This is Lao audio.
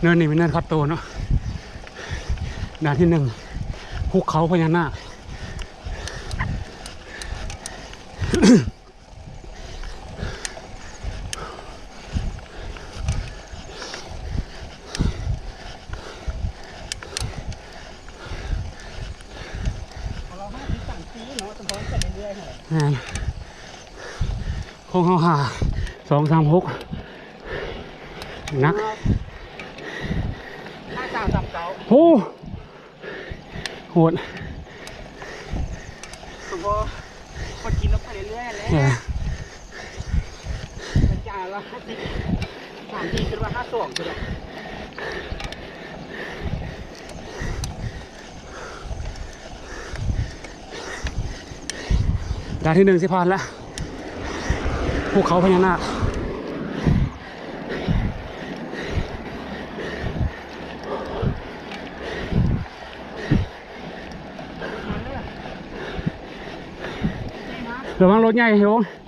ເນີນນີ້ເປັນເນີນຄາໂຕເນາະ. ດ່ານທີໜຶ່ງ ພູເຂົາພະຍານາກ. ແມ່ນ ຂອງເຮົາຫ້າ ສອງ ສາມ ຫົກ ໜັກ ຫ້າ ສາມ ສາມ ເກົ້າ ໂອ້ ໂຫດ ສມພໍ ພໍກິນລົງໄປເລື້ອຍໆແຫຼະ ເອີ ມັນຈະລະຫ້າສິບ ສາມ ສີ່ ຂຶ້ນມາ ຫ້າ ສອງ ພຸ້ນແຫຼະ. ດ່ານທີໜຶ່ງຊິຜ່ານລະ ພູເຂົາພະຍານາກ. ລະວັງລົດໃຫຍ່ໂຫ.